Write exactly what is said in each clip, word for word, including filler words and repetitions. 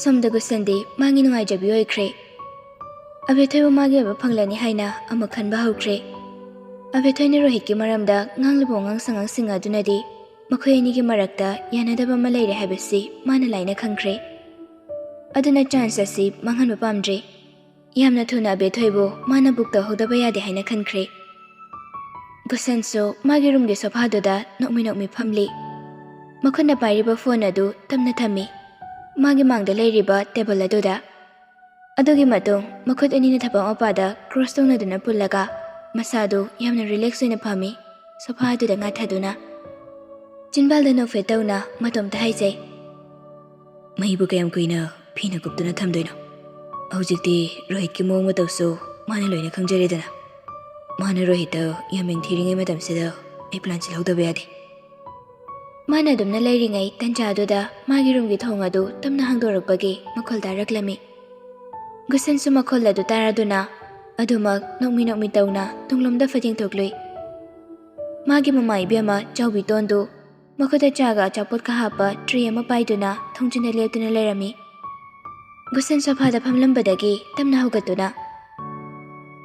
ꯁꯣꯝꯗ ꯒꯨꯁꯟꯗꯤ ꯃꯥꯒꯤ ꯅꯨꯡꯉꯥꯏꯖꯕꯤ ꯑꯣꯏꯈ꯭ꯔꯦ꯫ ꯑꯕꯦꯊꯣꯏꯕꯨ ꯃꯥꯒꯤ ꯑꯣꯏꯕ ꯐꯪꯂꯅꯤ ꯍꯥꯏꯅ ꯑꯃꯨꯛ ꯈꯟꯕ ꯍꯧꯈ꯭ꯔꯦ꯫ ꯑꯕꯦꯊꯣꯏꯅ ꯔꯣꯍꯤꯠꯀꯤ ꯃꯔꯝꯗ ꯉꯥꯡꯂꯤꯕ ꯋꯥꯉꯥꯡ ꯁꯉꯥꯡꯁꯤꯡ ꯑꯗꯨꯅꯗꯤ ꯃꯈꯣꯏ ꯑꯅꯤꯒꯤ ꯃꯔꯛꯇ ꯌꯥꯅꯗꯕ ꯑꯃ ꯂꯩꯔꯦ ꯍꯥꯏꯕꯁꯤ ꯃꯥꯅ ꯂꯥꯏꯅ ꯈꯪꯈ꯭ꯔꯦ꯫ ꯑꯗꯨꯅ ꯆꯥꯟꯁ ꯑꯁꯤ ꯃꯥꯡꯍꯟꯕ ꯄꯥꯝꯗ꯭ꯔꯦ꯫ ꯌꯥꯝꯅ ꯊꯨꯅ ꯑꯕꯦꯊꯣꯏꯕꯨ ꯃꯥꯅ ꯕꯨꯛ ꯇꯧꯍꯧꯗꯕ ꯌꯥꯗꯦ ꯍꯥꯏꯅ ꯈꯟꯈ꯭ꯔꯦ꯫ ꯒꯨꯁꯟꯁꯨ ꯃꯥꯒꯤ ꯔꯨꯝꯒꯤ ꯁꯣꯐꯥꯗꯨꯗ ꯅꯣꯛꯃꯤ ꯅꯣꯛꯃꯤ ꯐꯝꯂꯤ꯫ ꯃꯈꯨꯠꯅ ꯄꯥꯏꯔꯤꯕ ꯐꯣꯟ ꯑꯗꯨ ꯇꯞꯅ ꯊꯝꯃꯤ꯫ ꯃꯥꯒꯤ ꯃꯥꯡꯗ ꯂꯩꯔꯤꯕ ꯇꯦꯕꯜ ꯑꯗꯨꯗ꯫ ꯑꯗꯨꯒꯤ ꯃꯇꯨꯡ ꯃꯈꯨꯠ ꯑꯅꯤꯅ ꯊꯕꯛ ꯃꯄꯥꯗ ꯀ꯭ꯔꯣꯁ ꯇꯧꯅꯗꯨꯅ ꯄꯨꯜꯂꯒ ꯃꯁꯥꯗꯨ ꯌꯥꯝꯅ ꯔꯤꯂꯦꯛꯁ ꯑꯣꯏꯅ ꯐꯝꯃꯤ꯫ ꯁꯣꯐꯥ ꯑꯗꯨꯗ ꯉꯥꯊꯗꯨꯅ ꯆꯤꯟꯕꯥꯜꯗ ꯅꯣꯛꯐꯦꯠ ꯇꯧꯅ ꯃꯇꯣꯝꯇ ꯍꯥꯏꯖꯩ꯫ ꯃꯩꯕꯨ ꯀꯌꯥꯝ ꯀꯨꯏꯅ ꯐꯤꯅ ꯀꯨꯞꯇꯨꯅ ꯊꯝꯗꯣꯏꯅꯣ? ꯍꯧꯖꯤꯛꯇꯤ ꯔꯣꯍꯤꯠꯀꯤ ꯃꯑꯣꯡ ꯃꯇꯧꯁꯨ ꯃꯥꯅ ꯂꯣꯏꯅ ꯈꯪꯖꯔꯦꯗꯅ꯫ ꯃꯥꯅ ꯔꯣꯍꯤꯠꯇ ꯌꯥꯝ ꯌꯦꯡꯊꯤꯔꯤꯉꯩ ꯃꯇꯝꯁꯤꯗ ꯑꯩ ꯄ꯭ꯂꯥꯟ ꯁꯤꯜꯍꯧꯗꯕ ꯌꯥꯗꯦ꯫ ꯃꯥꯅ ꯑꯗꯨꯝꯅ ꯂꯩꯔꯤꯉꯩ ꯇꯟꯖꯥꯗꯨꯗ ꯃꯥꯒꯤ ꯔꯨꯝꯒꯤ ꯊꯣꯡ ꯑꯗꯨ ꯇꯞꯅ ꯍꯥꯡꯗꯣꯔꯛꯄꯒꯤ ꯃꯈꯣꯜ ꯇꯥꯔꯛꯂꯝꯃꯤ꯫ ꯒꯨꯁꯟꯁꯨ ꯃꯈꯣꯜ ꯑꯗꯨ ꯇꯥꯔꯗꯨꯅ ꯑꯗꯨꯃꯛ ꯅꯣꯛꯃꯤ ꯅꯣꯛꯃꯤ ꯇꯧꯅ ꯇꯨꯡꯂꯣꯝꯗ ꯐꯠ ꯌꯦꯡꯊꯣꯛꯂꯨꯏ꯫ ꯃꯥꯒꯤ ꯃꯃꯥ ꯏꯕꯦꯝꯃ ꯆꯥꯎꯕꯤꯇꯣꯟꯗꯨ ꯃꯈꯨꯠꯇ ꯆꯥꯒ ꯑꯆꯥꯄꯣꯠꯀ ꯍꯥꯞꯄ ꯇ꯭ꯔꯦ ꯑꯃ ꯄꯥꯏꯗꯨꯅ ꯊꯣꯡꯖꯤꯟꯗ ꯂꯦꯞꯇꯨꯅ ꯂꯩꯔꯝꯃꯤ꯫ ꯒꯨꯁꯟ ꯁꯣꯐꯥꯗ ꯐꯝꯂꯝꯕꯗꯒꯤ ꯇꯞꯅ ꯍꯧꯒꯠꯇꯨꯅ,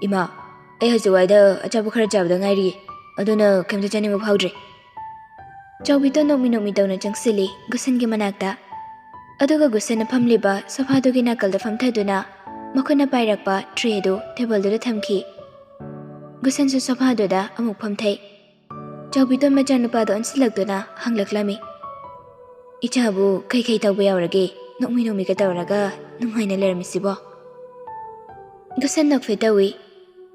"ꯏꯃꯥ, ꯑꯩ ꯍꯧꯖꯤꯛꯋꯥꯏꯗ ꯑꯆꯥꯄꯣꯠ ꯈꯔ ꯆꯥꯕꯗ ꯉꯥꯏꯔꯤ, ꯑꯗꯨꯅ ꯀꯩꯝꯇ ꯆꯥꯅꯤꯡꯕ ꯐꯥꯎꯗ꯭ꯔꯦ꯫" ꯆꯥꯎꯕꯤꯇꯣꯟ ꯅꯣꯛꯃꯤ ꯅꯣꯛꯃꯤ ꯇꯧꯅ ꯆꯪꯁꯤꯜꯂꯤ ꯒꯨꯁꯟꯒꯤ ꯃꯅꯥꯛꯇ꯫ ꯑꯗꯨꯒ ꯒꯨꯁꯟꯅ ꯐꯝꯂꯤꯕ ꯁꯣꯐꯥꯗꯨꯒꯤ ꯅꯥꯀꯜꯗ ꯐꯝꯊꯗꯨꯅ ꯃꯈꯨꯠꯅ ꯄꯥꯏꯔꯛꯄ ꯇ꯭ꯔꯦꯗꯨ ꯇꯦꯕꯜꯗꯨꯗ ꯊꯝꯈꯤ꯫ ꯒꯨꯁꯟꯁꯨ ꯁꯣꯐꯥꯗꯨꯗ ꯑꯃꯨꯛ ꯐꯝꯊꯩ꯫ ꯆꯥꯎꯕꯤꯇꯣꯟ ꯃꯆꯥꯅꯨꯄꯥꯗꯣ ꯑꯣꯟꯁꯤꯜꯂꯛꯇꯨꯅ ꯍꯪꯂꯛꯂꯝꯃꯤ, "ꯏꯆꯥꯕꯨ ꯀꯩꯀꯩ ꯇꯧꯕ ꯌꯥꯎꯔꯒꯦ? ꯅꯣꯛꯃꯤ ꯅꯣꯛꯃꯤꯒ ꯇꯧꯔꯒ ꯅꯨꯡꯉꯥꯏꯅ ꯂꯩꯔꯝꯃꯤꯁꯤꯕꯣ?" ꯒꯨꯁꯟ ꯅꯣꯛꯐꯦꯠ ꯇꯧꯏ꯫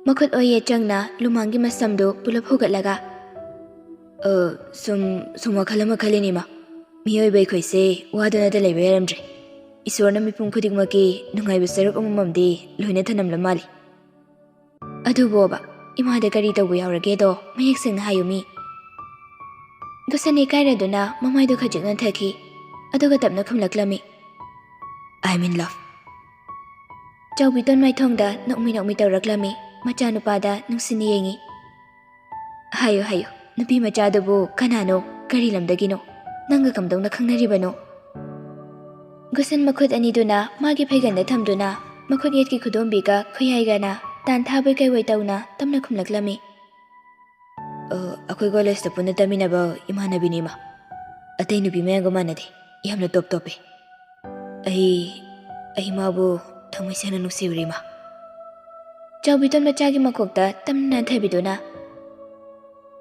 ꯃꯈꯨꯠ ꯑꯣꯏꯌꯦ ꯆꯪꯅ ꯂꯨꯃꯥꯡꯒꯤ ꯃꯁꯝꯗꯨ ꯄꯨꯂꯞ ꯍꯨꯒꯠꯂꯒ, "ꯑ, ꯁꯨꯝ, ꯁꯨꯝ ꯋꯥꯈꯜ ꯑꯃ ꯈꯜꯂꯤꯅꯤꯃ꯫ ꯃꯤꯑꯣꯏꯕ ꯑꯩꯈꯣꯏꯁꯦ ꯋꯥꯗꯅꯇ ꯂꯩꯕ ꯌꯥꯔꯝꯗ꯭ꯔꯦ꯫ ꯏꯁꯣꯔꯅ ꯃꯤꯄꯨꯝ ꯈꯨꯗꯤꯡꯃꯛꯀꯤ ꯅꯨꯡꯉꯥꯏꯕ ꯁꯔꯨꯛ ꯑꯃꯃꯝꯗꯤ ꯂꯣꯏꯅ ꯊꯅꯝꯂ ꯃꯥꯜꯂꯤ꯫ ꯑꯗꯨꯕꯣꯕ, ꯏꯃꯥꯗ ꯀꯔꯤ ꯇꯧꯕ ꯌꯥꯎꯔꯒꯦꯗꯣ ꯃꯌꯦꯛ ꯁꯦꯡꯅ ꯍꯥꯏꯌꯨ ꯃꯤ꯫" ꯒꯨꯁꯟ ꯏꯀꯥꯏꯔꯗꯨꯅ ꯃꯃꯥꯏꯗꯨ ꯈꯖꯤꯛ ꯅꯣꯟꯊꯈꯤ, ꯑꯗꯨꯒ ꯇꯞꯅ ꯈꯨꯝꯂꯛꯂꯝꯃꯤ, "I'm in love꯫" ꯆꯥꯎꯕꯤꯇꯣꯟ ꯃꯥꯏꯊꯣꯡꯗ ꯅꯣꯛꯃꯤ ꯅꯣꯛꯃꯤ ꯇꯧꯔꯛꯂꯝꯃꯤ꯫ ꯃꯆꯥꯅꯨꯄꯥꯗ ꯅꯨꯡꯁꯤꯅ ꯌꯦꯡꯉꯤ꯫ "ꯍꯥꯏꯌꯨ, ꯍꯥꯏꯌꯨ, ꯅꯨꯄꯤ ꯃꯆꯥꯗꯨꯕꯨ ꯀꯅꯥꯅꯣ, ꯀꯔꯤ ꯂꯝꯗꯒꯤꯅꯣ, ꯅꯪꯒ ꯀꯝꯗꯧꯅ ꯈꯪꯅꯔꯤꯕꯅꯣ?" ꯒꯨꯁꯟ ꯃꯈꯨꯠ ꯑꯅꯤꯗꯨꯅ ꯃꯥꯒꯤ ꯐꯩꯒꯟꯗ ꯊꯝꯗꯨꯅ ꯃꯈꯨꯠ ꯌꯦꯠꯀꯤ ꯈꯨꯗꯣꯝꯕꯤꯒ ꯈꯨꯌꯥꯏꯒꯅ ꯇꯥꯟ ꯊꯥꯕꯣꯏ ꯀꯩꯕꯣꯏ ꯇꯧꯅ ꯇꯞꯅ ꯈꯨꯝꯂꯛꯂꯝꯃꯤ꯫ "ꯑ, ꯑꯩꯈꯣꯏ ꯀꯣꯂꯦꯖꯇ ꯄꯨꯟꯅ ꯇꯝꯃꯤꯟꯅꯕ ꯏꯃꯥꯟꯅꯕꯤꯅꯤ ꯏꯃꯥ꯫ ꯑꯇꯩ ꯅꯨꯄꯤ ꯃꯌꯥꯝꯒ ꯃꯥꯟꯅꯗꯦ꯫ ꯌꯥꯝꯅ ꯇꯣꯞ ꯇꯣꯞꯄꯤ꯫ ꯑꯩ, ꯑꯩ ꯃꯥꯕꯨ ꯊꯃꯣꯏ ꯁꯦꯡꯅ ꯅꯨꯡꯁꯤꯔꯨꯔꯦ ꯏꯃꯥ꯫" ꯆꯥꯎꯕꯤꯇꯣꯟ ꯃꯆꯥꯒꯤ ꯃꯀꯣꯛꯇ ꯇꯞꯅ ꯅꯥꯟꯊꯕꯤꯗꯨꯅ,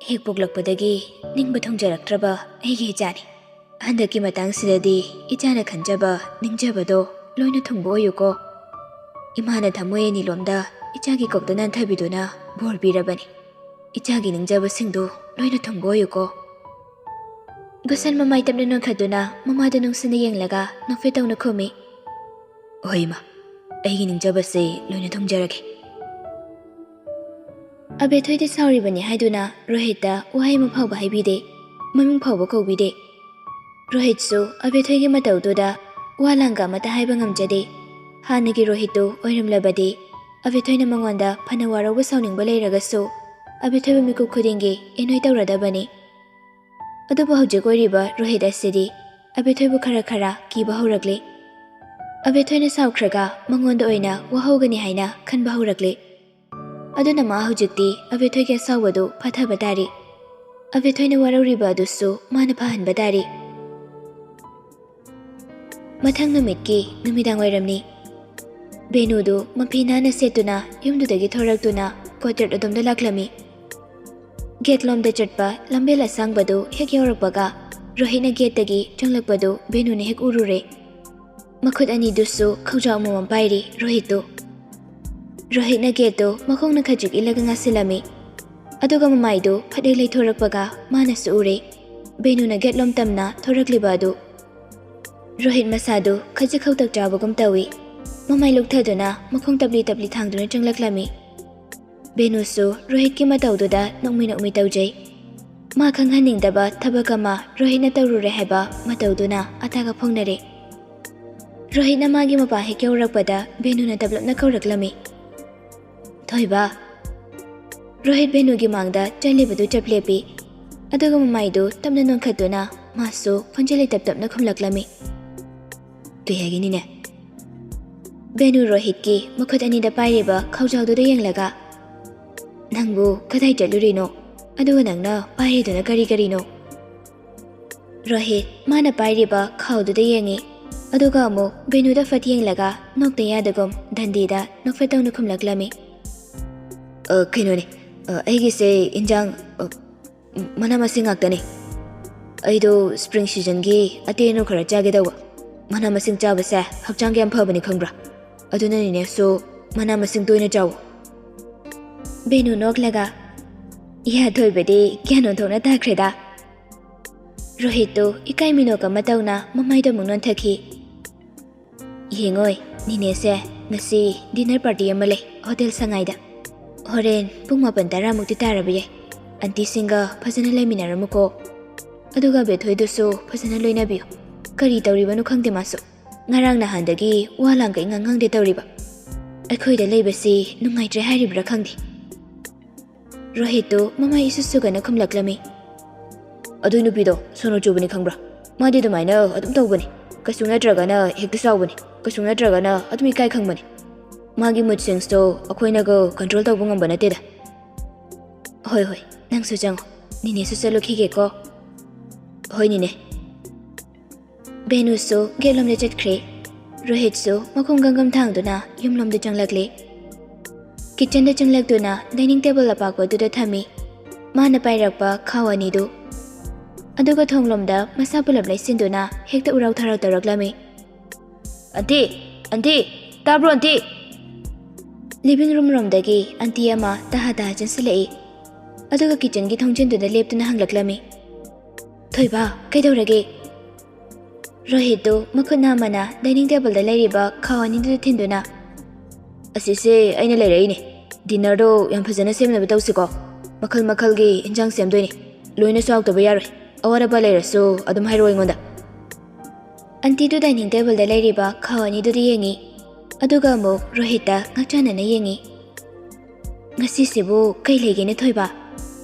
"ꯍꯦꯛ ꯄꯣꯛꯂꯛꯄꯗꯒꯤ ꯅꯤꯡꯕ ꯊꯨꯡꯖꯔꯛꯇ꯭ꯔꯕ ꯑꯩꯒꯤ ꯏꯆꯥꯅꯤ꯫ ꯍꯟꯗꯛꯀꯤ ꯃꯇꯥꯡꯁꯤꯗꯗꯤ ꯏꯆꯥꯅ ꯈꯟꯖꯕ, ꯅꯤꯡꯖꯕꯗꯣ ꯂꯣꯏꯅ ꯊꯨꯡꯕ ꯑꯣꯏꯌꯨꯀꯣ꯫ ꯏꯃꯥꯅ ꯊꯃꯣꯏ ꯑꯅꯤꯂꯣꯝꯗ ꯏꯆꯥꯒꯤ ꯀꯣꯛꯇ ꯅꯥꯟꯊꯕꯤꯗꯨꯅ ꯕꯣꯔ ꯄꯤꯔꯕꯅꯤ꯫ ꯏꯆꯥꯒꯤ ꯅꯤꯡꯖꯕꯁꯤꯡꯗꯨ ꯂꯣꯏꯅ ꯊꯨꯡꯕ ꯑꯣꯏꯌꯨꯀꯣ꯫" ꯒꯨꯁꯟ ꯃꯃꯥꯏ ꯇꯞꯅ ꯅꯣꯟꯈꯠꯇꯨꯅ ꯃꯃꯥꯗ ꯅꯨꯡꯁꯤꯅ ꯌꯦꯡꯂꯒ ꯅꯣꯛꯐꯦꯠ ꯇꯧꯅ ꯈꯨꯝꯃꯤ꯫ "ꯍꯣꯏ ꯏꯃꯥ, ꯑꯩꯒꯤ ꯅꯤꯡꯖꯕꯁꯦ ꯂꯣꯏꯅ ꯊꯨꯡꯖꯔꯒꯦ꯫" ꯑꯕꯦꯊꯣꯏꯗ ꯁꯥꯎꯔꯤꯕꯅꯤ ꯍꯥꯏꯗꯨꯅ ꯔꯣꯍꯤꯠꯇ ꯋꯥꯍꯩ ꯑꯃ ꯐꯥꯎꯕ ꯍꯥꯏꯕꯤꯗꯦ, ꯃꯃꯤꯡ ꯐꯥꯎꯕ ꯀꯧꯕꯤꯗꯦ꯫ ꯔꯣꯍꯤꯠꯁꯨ ꯑꯕꯦꯊꯣꯏꯒꯤ ꯃꯇꯧꯗꯨꯗ ꯋꯥ ꯂꯥꯡꯒ ꯑꯃꯠꯇ ꯍꯥꯏꯕ ꯉꯝꯖꯗꯦ꯫ ꯍꯥꯟꯅꯒꯤ ꯔꯣꯍꯤꯠꯇꯨ ꯑꯣꯏꯔꯝꯂꯕꯗꯤ ꯑꯕꯦꯊꯣꯏꯅ ꯃꯉꯣꯟꯗ ꯐꯅ ꯋꯥꯔꯧꯕ ꯁꯥꯎꯅꯤꯡꯕ ꯂꯩꯔꯒꯁꯨ ꯑꯕꯦꯊꯣꯏꯕꯨ ꯃꯤꯀꯨꯞ ꯈꯨꯗꯤꯡꯒꯤ ꯑꯦꯅꯣꯏ ꯇꯧꯔꯗꯕꯅꯤ꯫ ꯑꯗꯨꯕꯨ ꯍꯧꯖꯤꯛ ꯑꯣꯏꯔꯤꯕ ꯔꯣꯍꯤꯠ ꯑꯁꯤꯗꯤ ꯑꯕꯦꯊꯣꯏꯕꯨ ꯈꯔ ꯈꯔ ꯀꯤꯕ ꯍꯧꯔꯛꯂꯤ꯫ ꯑꯕꯦꯊꯣꯏꯅ ꯁꯥꯎꯈ꯭ꯔꯒ ꯃꯉꯣꯟꯗ ꯑꯣꯏꯅ ꯋꯥꯍꯧꯒꯅꯤ ꯍꯥꯏꯅ ꯈꯟꯕ ꯍꯧꯔꯛꯂꯤ꯫ ꯑꯗꯨꯅ ꯃꯥ ꯍꯧꯖꯤꯛꯇꯤ ꯑꯕꯦꯊꯣꯏꯒꯤ ꯑꯁꯥꯎꯕꯗꯨ ꯐꯥꯊꯕ ꯇꯥꯔꯤ꯫ ꯑꯕꯦꯊꯣꯏꯅ ꯋꯥꯔꯧꯔꯤꯕ ꯑꯗꯨꯁꯨ ꯃꯥꯅ ꯐꯍꯟꯕ ꯇꯥꯔꯤ꯫ ꯃꯊꯪ ꯅꯨꯃꯤꯠꯀꯤ ꯅꯨꯃꯤꯗꯥꯡ ꯋꯥꯏꯔꯝꯅꯤ꯫ ꯕꯦꯅꯨꯗꯨ ꯃꯐꯤ ꯅꯥꯟꯅ ꯁꯦꯠꯇꯨꯅ ꯌꯨꯝꯗꯨꯗꯒꯤ ꯊꯣꯔꯛꯇꯨꯅ ꯀ꯭ꯋꯥꯇꯔ ꯑꯗꯣꯝꯗ ꯂꯥꯛꯂꯝꯃꯤ꯫ ꯒꯦꯠ ꯂꯣꯝꯗ ꯆꯠꯄ ꯂꯝꯕꯦꯜ ꯑꯁꯥꯡꯕꯗꯨ ꯍꯦꯛ ꯌꯧꯔꯛꯄꯒ ꯔꯣꯍꯤꯠꯅ ꯒꯦꯠꯇꯒꯤ ꯆꯪꯂꯛꯄꯗꯨ ꯕꯦꯅꯨꯅ ꯍꯦꯛ ꯎꯔꯨꯔꯦ꯫ ꯃꯈꯨꯠ ꯑꯅꯤꯗꯨꯁꯨ ꯈꯧꯖꯥꯎ ꯑꯃꯃꯝ ꯄꯥꯏꯔꯤ ꯔꯣꯍꯤꯠꯇꯨ꯫ ꯔꯣꯍꯤꯠꯅ ꯒꯦꯠꯇꯨ ꯃꯈꯣꯡꯅ ꯈꯖꯤꯛ ꯏꯜꯂꯒ ꯉꯥꯁꯤꯜꯂꯝꯃꯤ꯫ ꯑꯗꯨꯒ ꯃꯃꯥꯏꯗꯨ ꯐꯠ ꯍꯦꯛ ꯂꯩꯊꯣꯔꯛꯄꯒ ꯃꯥꯅꯁꯨ ꯎꯔꯦ, ꯕꯦꯅꯨꯅ ꯒꯦꯠꯂꯣꯝ ꯇꯝꯅ ꯊꯣꯔꯛꯂꯤꯕ ꯑꯗꯨ꯫ ꯔꯣꯍꯤꯠ ꯃꯁꯥꯗꯨ ꯈꯖꯤꯛ ꯈꯧꯇꯛ ꯆꯥꯕꯒꯨꯝ ꯇꯧꯏ꯫ ꯃꯃꯥꯏ ꯂꯨꯛꯊꯗꯨꯅ ꯃꯈꯣꯡ ꯇꯞꯂꯤ ꯇꯞꯂꯤ ꯊꯥꯡꯗꯨꯅ ꯆꯪꯂꯛꯂꯝꯃꯤ꯫ ꯕꯦꯅꯨꯁꯨ ꯔꯣꯍꯤꯠꯀꯤ ꯃꯇꯧꯗꯨꯗ ꯅꯣꯛꯃꯤ ꯅꯣꯛꯃꯤ ꯇꯧꯖꯩ꯫ ꯃꯥ ꯈꯪꯍꯟꯅꯤꯡꯗꯕ ꯊꯕꯛ ꯑꯃ ꯔꯣꯍꯤꯠꯅ ꯇꯧꯔꯨꯔꯦ ꯍꯥꯏꯕ ꯃꯇꯧꯗꯨꯅ ꯑꯇꯥꯒ ꯐꯣꯡꯅꯔꯦ꯫ ꯔꯣꯍꯤꯠꯅ ꯃꯥꯒꯤ ꯃꯄꯥ ꯍꯦꯛ ꯌꯧꯔꯛꯄꯗ ꯕꯦꯅꯨꯅ ꯇꯞꯂꯞꯅ ꯀꯧꯔꯛꯂꯝꯃꯤ꯫ "ꯊꯣꯏꯕ!" ꯔꯣꯍꯤꯠ ꯕꯦꯅꯨꯒꯤ ꯃꯥꯡꯗ ꯆꯠꯂꯤꯕꯗꯨ ꯆꯞ ꯂꯦꯞꯄꯤ꯫ ꯑꯗꯨꯒ ꯃꯃꯥꯏꯗꯨ ꯇꯞꯅ ꯅꯣꯟꯈꯠꯇꯨꯅ ꯃꯥꯁꯨ ꯈꯣꯟꯖꯦꯜ ꯂꯩꯇꯞ ꯇꯞꯅ ꯈꯨꯝꯂꯛꯂꯝꯃꯤ꯫ ꯀꯩ ꯍꯥꯏꯒꯦ ꯅꯤꯅꯦ? ꯕꯦꯅꯨ ꯔꯣꯍꯤꯠꯀꯤ ꯃꯈꯨꯠ ꯑꯅꯤꯗ ꯄꯥꯏꯔꯤꯕ ꯈꯥꯎꯖꯥꯎꯗꯨꯗ ꯌꯦꯡꯂꯒ, "ꯅꯪꯕꯨ ꯀꯗꯥꯏ ꯆꯠꯂꯨꯔꯤꯅꯣ? ꯑꯗꯨꯒ ꯅꯪꯅ ꯄꯥꯏꯔꯤꯗꯨꯅ ꯀꯔꯤ ꯀꯔꯤꯅꯣ?" ꯔꯣꯍꯤꯠ ꯃꯥꯅ ꯄꯥꯏꯔꯤꯕ ꯈꯥꯎꯗꯨꯗ ꯌꯦꯡꯉꯤ, ꯑꯗꯨꯒ ꯑꯃꯨꯛ ꯕꯦꯅꯨꯗ ꯐꯠ ꯌꯦꯡꯂꯒ ꯅꯣꯛꯇ ꯌꯥꯗꯒꯨꯝ ꯗꯟꯗꯤꯗ ꯅꯣꯛꯐꯦꯠꯇꯧꯅ ꯈꯨꯝꯂꯛꯂꯝꯃꯤ꯫ "ꯑ, ꯀꯩꯅꯣꯅꯦ, ꯑ, ꯑꯩꯒꯤꯁꯦ ꯏꯟꯖꯥꯡ, ꯑ, ꯃꯅꯥ ꯃꯁꯤꯡ ꯉꯥꯛꯇꯅꯦ꯫ ꯑꯩꯗꯣ spring seasonꯒꯤ ꯑꯇꯦꯟ ꯑꯅꯧ ꯈꯔ ꯆꯥꯒꯦ ꯇꯧꯕ꯫ ꯃꯅꯥ ꯃꯁꯤꯡ ꯆꯥꯕꯁꯦ ꯍꯛꯆꯥꯡꯒꯤ ꯌꯥꯝ ꯐꯕꯅꯤ ꯈꯪꯕ꯭ꯔꯥ? ꯑꯗꯨꯅ ꯅꯤꯅꯦꯁꯨ ꯃꯅꯥ ꯃꯁꯤꯡ ꯇꯣꯏꯅ ꯆꯥꯎ꯫" ꯕꯦꯅꯨ ꯅꯣꯛꯂꯒ, "ꯏꯌꯥ, ꯊꯣꯏꯕꯗꯤ ꯒ꯭ꯌꯥꯟ ꯑꯣꯟꯊꯣꯛꯅ ꯇꯥꯈ꯭ꯔꯦꯗ꯫" ꯔꯣꯍꯤꯠꯇꯨ ꯏꯀꯥꯏ ꯃꯤꯅꯣꯛ ꯑꯃ ꯇꯧꯅ ꯃꯃꯥꯏꯗꯣ ꯑꯃꯨꯛ ꯅꯣꯟꯊꯈꯤ꯫ "ꯌꯦꯡꯉꯣꯏ, ꯅꯤꯅꯦꯁꯦ ꯉꯁꯤ dinner party ꯑꯃ ꯂꯩ ꯍꯣꯇꯦꯜ ꯁꯉꯥꯏꯗ꯫ ꯍꯣꯔꯦꯟ ꯄꯨꯡ ꯃꯥꯄꯟ ꯇꯔꯥꯃꯨꯛꯇꯤ ꯇꯥꯔꯕ ꯌꯥꯏ꯫ ꯑꯟꯇꯤꯁꯤꯡꯒ ꯐꯖꯅ ꯂꯩꯃꯤꯟꯅꯔꯝꯃꯨꯀꯣ꯫ ꯑꯗꯨꯒ ꯕꯦꯊꯣꯏꯗꯨꯁꯨ ꯐꯖꯅ ꯂꯣꯏꯅꯕꯤꯌꯨ꯫ ꯀꯔꯤ ꯇꯧꯔꯤꯕꯅꯣ ꯈꯪꯗꯦ ꯃꯥꯁꯨ꯫ ꯉꯔꯥꯡ ꯅꯍꯥꯟꯗꯒꯤ ꯋꯥ ꯂꯥꯡꯒ ꯏꯉꯥꯡ ꯉꯥꯡꯗꯦ ꯇꯧꯔꯤꯕ꯫ ꯑꯩꯈꯣꯏꯗ ꯂꯩꯕꯁꯤ ꯅꯨꯡꯉꯥꯏꯇ꯭ꯔꯦ ꯍꯥꯏꯔꯤꯕ꯭ꯔꯥ ꯈꯪꯗꯦ꯫" ꯔꯣꯍꯤꯠꯇꯨ ꯃꯃꯥꯏ ꯏꯁꯨ ꯁꯨꯒꯅ ꯈꯨꯝꯂꯛꯂꯝꯃꯤ꯫ "ꯑꯗꯨ ꯅꯨꯄꯤꯗꯣ ꯁꯣꯅꯣ ꯆꯨꯕꯅꯤ ꯈꯪꯕ꯭ꯔꯥ? ꯃꯥꯗꯤ ꯑꯗꯨꯃꯥꯏꯅ ꯑꯗꯨꯝ ꯇꯧꯕꯅꯤ꯫ ꯀꯩꯁꯨ ꯅꯠꯇ꯭ꯔꯒꯅ ꯍꯦꯛꯇ ꯁꯥꯎꯕꯅꯤ, ꯀꯩꯁꯨ ꯅꯠꯇ꯭ꯔꯒꯅ ꯑꯗꯨꯝ ꯏꯀꯥꯏ ꯈꯪꯕꯅꯤ꯫ ꯃꯥꯒꯤ mood swings ꯇꯣ ꯑꯩꯈꯣꯏꯅꯒ control ꯇꯧꯕ ꯉꯝꯕ ꯅꯠꯇꯦꯗ꯫" "ꯍꯣꯏ, ꯍꯣꯏ, ꯅꯪꯁꯨ ꯆꯪꯉꯣ꯫ ꯅꯤꯅꯦꯁꯨ ꯆꯠꯂꯨꯈꯤꯒꯦꯀꯣ꯫" "ꯍꯣꯏ, ꯅꯤꯅꯦ꯫" ꯕꯦꯅꯨꯁꯨ ꯒꯦꯠꯂꯣꯝꯗ ꯆꯠꯈ꯭ꯔꯦ꯫ ꯔꯣꯍꯤꯠꯁꯨ ꯃꯈꯣꯡ ꯒꯝꯒꯝ ꯊꯥꯡꯗꯨꯅ ꯌꯨꯝꯂꯣꯝꯗ ꯆꯪꯂꯛꯂꯦ꯫ ꯀꯤꯠꯆꯟꯗ ꯆꯪꯂꯛꯇꯨꯅ dining table ꯑꯄꯥꯛꯄꯗꯨꯗ ꯊꯝꯃꯤ ꯃꯥꯅ ꯄꯥꯏꯔꯛꯄ ꯈꯥꯎ ꯑꯅꯤꯗꯨ꯫ ꯑꯗꯨꯒ ꯊꯣꯡꯂꯣꯝꯗ ꯃꯁꯥ ꯄꯨꯂꯞ ꯂꯩꯁꯤꯟꯗꯨꯅ ꯍꯦꯛꯇ ꯎꯔꯥꯎ ꯊꯔꯥꯎ ꯇꯧꯔꯛꯂꯝꯃꯤ꯫ "ꯑꯟꯇꯤ! ꯑꯟꯇꯤ! ꯇꯥꯕ꯭ꯔꯣ, ꯑꯟꯇꯤ?" Living room ꯔꯣꯝꯗꯒꯤ ꯑꯟꯇꯤ ꯑꯃ ꯇꯍꯥ ꯇꯍꯥ ꯆꯦꯟꯁꯤꯜꯂꯛꯏ꯫ ꯑꯗꯨꯒ ꯀꯤꯠꯆꯟꯒꯤ ꯊꯣꯡꯖꯤꯟꯗꯨꯗ ꯂꯦꯞꯇꯨꯅ ꯍꯪꯂꯛꯂꯝꯃꯤ꯫ "ꯊꯣꯏꯕ, ꯀꯩꯗꯧꯔꯒꯦ?" ꯔꯣꯍꯤꯠꯇꯨ ꯃꯈꯨꯠ ꯅꯥꯝꯃꯅ dining table ꯗ ꯂꯩꯔꯤꯕ ꯈꯥꯎ ꯑꯅꯤꯗꯨꯗ ꯊꯤꯟꯗꯨꯅ, "ꯑꯁꯤꯁꯦ ꯑꯩꯅ ꯂꯩꯔꯛꯏꯅꯦ꯫ Dinner ꯗꯣ ꯌꯥꯝ ꯐꯖꯅ ꯁꯦꯝꯅꯕ ꯇꯧꯁꯤꯀꯣ꯫ ꯃꯈꯜ ꯃꯈꯜꯒꯤ ꯏꯟꯖꯥꯡ ꯁꯦꯝꯗꯣꯏꯅꯦ꯫ ꯂꯣꯏꯅ ꯆꯥꯎꯗꯕ ꯌꯥꯔꯣꯏ꯫ ꯑꯋꯥꯠ ꯑꯄꯥ ꯂꯩꯔꯁꯨ ꯑꯗꯨꯝ ꯍꯥꯏꯔꯛꯑꯣ ꯑꯩꯉꯣꯟꯗ꯫" ꯑꯟꯇꯤꯗꯨ dining table ꯗ ꯂꯩꯔꯤꯕ ꯈꯥꯎ ꯑꯅꯤꯗꯨꯗ ꯌꯦꯡꯉꯤ꯫ ꯑꯗꯨꯒ ꯑꯃꯨꯛ ꯔꯣꯍꯤꯠꯇ ꯉꯛꯆꯥꯟꯅꯅ ꯌꯦꯡꯉꯤ꯫ "ꯉꯁꯤꯁꯤꯕꯨ ꯀꯩ ꯂꯩꯒꯦꯅꯦ ꯊꯣꯏꯕ?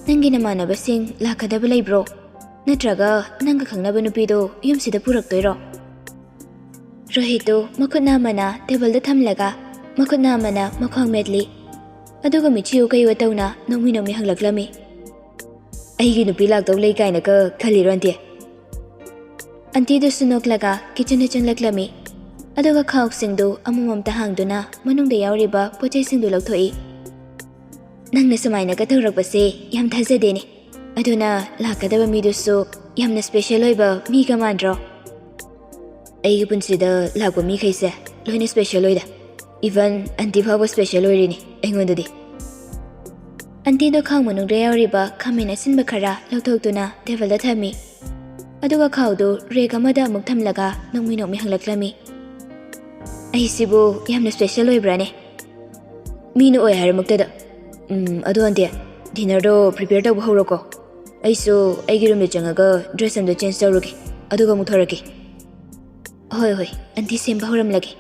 ꯅꯪꯒꯤ ꯅꯃꯥꯟꯅꯕꯁꯤꯡ ꯂꯥꯛꯀꯗꯕ ꯂꯩꯕ꯭ꯔꯣ? ꯅꯠꯇ꯭ꯔꯒ ꯅꯪꯒ ꯈꯪꯅꯕ ꯅꯨꯄꯤꯗꯣ ꯌꯨꯝꯁꯤꯗ ꯄꯨꯔꯛꯇꯣꯏꯔꯣ?" ꯔꯣꯍꯤꯠꯇꯨ ꯃꯈꯨꯠꯅ ꯑꯃꯅ ꯇꯦꯕꯜꯗ ꯊꯝꯂꯒ ꯃꯈꯨꯠꯅ ꯑꯃꯅ ꯃꯈ꯭ꯋꯥꯡ ꯃꯦꯠꯂꯤ꯫ ꯑꯗꯨꯒ ꯃꯤꯠꯁꯤ ꯎ ꯀꯩ ꯑꯣ ꯇꯧꯅ ꯅꯣꯛꯃꯤ ꯅꯣꯛꯃꯤ ꯍꯪꯂꯛꯂꯝꯃꯤ, "ꯑꯩꯒꯤ ꯅꯨꯄꯤ ꯂꯥꯛꯇꯧ ꯂꯩ ꯀꯥꯏꯅꯒ ꯈꯜꯂꯤꯔꯣ ꯑꯟꯇꯤ?" ꯑꯟꯇꯤꯗꯨꯁꯨ ꯅꯣꯛꯂꯒ ꯀꯤꯆꯟꯗ ꯆꯪꯂꯛꯂꯝꯃꯤ꯫ ꯑꯗꯨꯒ ꯈꯥꯎꯁꯤꯡꯗꯨ ꯑꯃꯃꯝꯇ ꯍꯥꯡꯗꯨꯅ ꯃꯅꯨꯡꯗ ꯌꯥꯎꯔꯤꯕ ꯄꯣꯠꯆꯩꯁꯤꯡꯗꯨ ꯂꯧꯊꯣꯛꯏ꯫ "ꯅꯪꯅ ꯁꯨꯃꯥꯏꯅꯒ ꯇꯧꯔꯛꯄꯁꯦ ꯌꯥꯝ ꯊꯥꯖꯗꯦꯅꯦ꯫ ꯑꯗꯨꯅ ꯂꯥꯛꯀꯗꯕ ꯃꯤꯗꯨꯁꯨ ꯌꯥꯝꯅ ꯁ꯭ꯄꯦꯁꯦꯜ ꯑꯣꯏꯕ ꯃꯤꯒ ꯃꯥꯟꯗ꯭ꯔꯣ?" "ꯑꯩꯒꯤ ꯄꯨꯟꯁꯤꯗ ꯂꯥꯛꯄ ꯃꯤꯈꯩꯁꯦ ꯂꯣꯏꯅ ꯁ꯭ꯄꯦꯁꯦꯜ ꯑꯣꯏꯗ꯫ ꯏꯚꯟ ꯑꯟꯇꯤ ꯐꯥꯎꯕ ꯁ꯭ꯄꯦꯁꯦꯜ ꯑꯣꯏꯔꯤꯅꯤ ꯑꯩꯉꯣꯟꯗꯗꯤ꯫" ꯑꯟꯇꯤꯗꯣ ꯈꯥꯎ ꯃꯅꯨꯡꯗ ꯌꯥꯎꯔꯤꯕ ꯈꯥꯃꯦꯟ ꯑꯁꯤꯟꯕ ꯈꯔ ꯂꯧꯊꯣꯛꯇꯨꯅ ꯇꯦꯕꯜꯗ ꯊꯝꯃꯤ꯫ ꯑꯗꯨꯒ ꯈꯥꯎꯗꯨ ꯔꯦꯛ ꯑꯃꯗ ꯑꯃꯨꯛ ꯊꯝꯂꯒ ꯅꯣꯛꯃꯤ ꯅꯣꯛꯃꯤ ꯍꯪꯂꯛꯂꯝꯃꯤ, "ꯑꯩꯁꯤꯕꯨ ꯌꯥꯝꯅ ꯁ꯭ꯄꯦꯁꯦꯜ ꯑꯣꯏꯕ꯭ꯔꯥꯅꯦ? ꯃꯤꯅ ꯑꯣꯏ ꯍꯥꯏꯔꯃꯛꯇꯗ꯫ ꯎꯝ, ꯑꯗꯣ ꯑꯟꯇꯤ, ꯗꯤꯅꯔꯗꯣ ꯄ꯭ꯔꯤꯄꯦꯌꯔ ꯇꯧꯕ ꯍꯧꯔꯣꯀꯣ꯫ ꯑꯩꯁꯨ ꯑꯩꯒꯤ ꯔꯨꯝꯗ ꯆꯪꯉꯒ ꯗ꯭ꯔꯦꯁ ꯑꯝꯇ ꯆꯦꯟꯖ ꯇꯧꯔꯨꯒꯦ, ꯑꯗꯨꯒ ꯑꯃꯨꯛ ꯊꯣꯔꯛꯀꯦ꯫" "ꯍꯣꯏ, ꯍꯣꯏ, ꯑꯟꯇꯤ ꯁꯦꯝꯕ ꯍꯧꯔꯝꯂꯒꯦ꯫"